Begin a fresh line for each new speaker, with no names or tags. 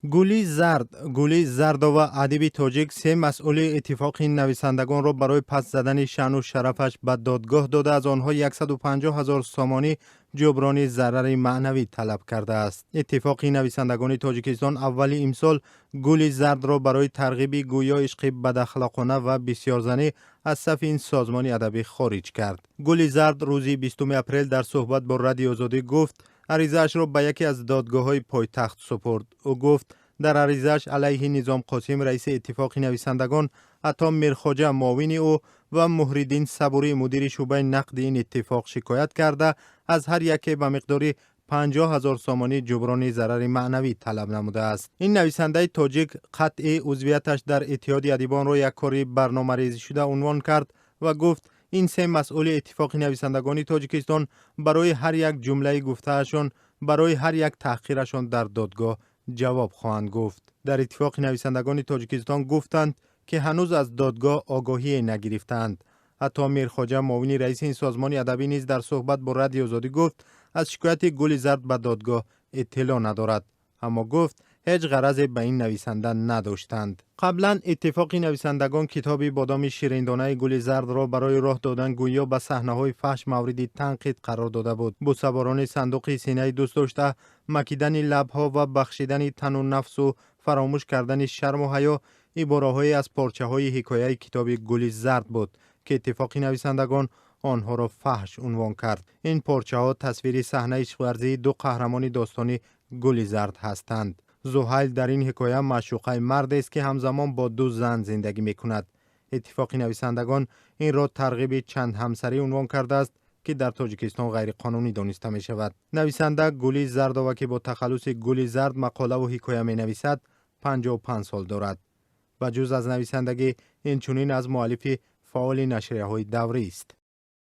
Гули Зард, Гули Зардова, адиби тоҷик, се масъули Иттифоқи нависандагонро барои паст задани шаъну шарафаш ба додгоҳ дода, аз онҳо 150 ҳазор сомонӣ ҷуброни зарари маънавӣ талаб кардааст. Иттифоқи нависандагони Тоҷикистон аввали имсол Гули Зардро барои тарғиби гӯё ишқи бадахлоқона ва бисёрзанӣ аз сафи ин созмони адабӣ хориҷ кард. Гули Зард рӯзи 20 апрел дар суҳбат бо Радиои Озодӣ гуфт, аризаашро ба яке аз додгоҳҳои пойтахт супурд. Ӯ гуфт, дар аризааш алайҳи Низом Қосим, раиси Иттифоқи нависандагон, Ато Мирхоҷа, муовини ӯ, ва Муҳриддин Сабурӣ, мудири шӯъбаи нақди ин иттифоқ, шикоят карда, аз ҳар яке ба миқдори 50 ҳазор сомонӣ ҷуброни зарари маънавӣ талаб намудааст. Ин нависандаи тоҷик қатъи узвияташ дар Иттиҳоди адибонро як кори барномарезишуда унвон кард ва гуфт, ин се масъули Иттифоқи нависандагони Тоҷикистон барои ҳар як ҷумлаи гуфтаашон, барои ҳар як таҳқирашон дар додгоҳ ҷавоб хоҳанд гуфт. Дар Иттифоқи нависандагони Тоҷикистон гуфтанд, ки ҳанӯз аз додгоҳ огоҳие нагирифтаанд. Ҳатто Мирхоҷа, муовини раиси ин созмони адабӣ, низ дар суҳбат бо Радиои Озодӣ гуфт, аз шикояти Гули Зард ба додгоҳ иттилоъ надорад, аммо гуфт, ҳеҷ ғаразе ба ин нависанда надоштанд. Қаблан Иттифоқи нависандагон китоби «Бодоми шириндонаи Гули Зардро барои роҳ додан гӯё ба саҳнаҳои фаҳш мавриди танқид қарор дода буд. Бусаборони сандуқи синаи дӯст дошта, макидани лабҳо ва бахшидани тану нафсу фаромӯш кардани шарму ҳаё ибораҳое аз порчаҳои ҳикояи китоби Гули Зард буд, ки Иттифоқи нависандагон онҳоро фаҳш унвон кард. Ин порчаҳо тасвири саҳнаи ишқварзии ду қаҳрамони достони Гули Зард ҳастанд. Зуҳайл дар ин ҳикоя маъшуқаи мардест, ки ҳамзамон бо ду зан зиндагӣ мекунад. Иттифоқи нависандагон инро тарғиби чандҳамсарӣ унвон кардааст, ки дар Тоҷикистон ғайриқонунӣ дониста мешавад. Нависанда Гули Зардова, ки бо тахаллуси Гули Зард мақолаву ҳикоя менависад, 55 сол дорад. Ба ҷуз аз нависандагӣ, инчунин аз муаллифи фаъоли нашрияҳои даврист.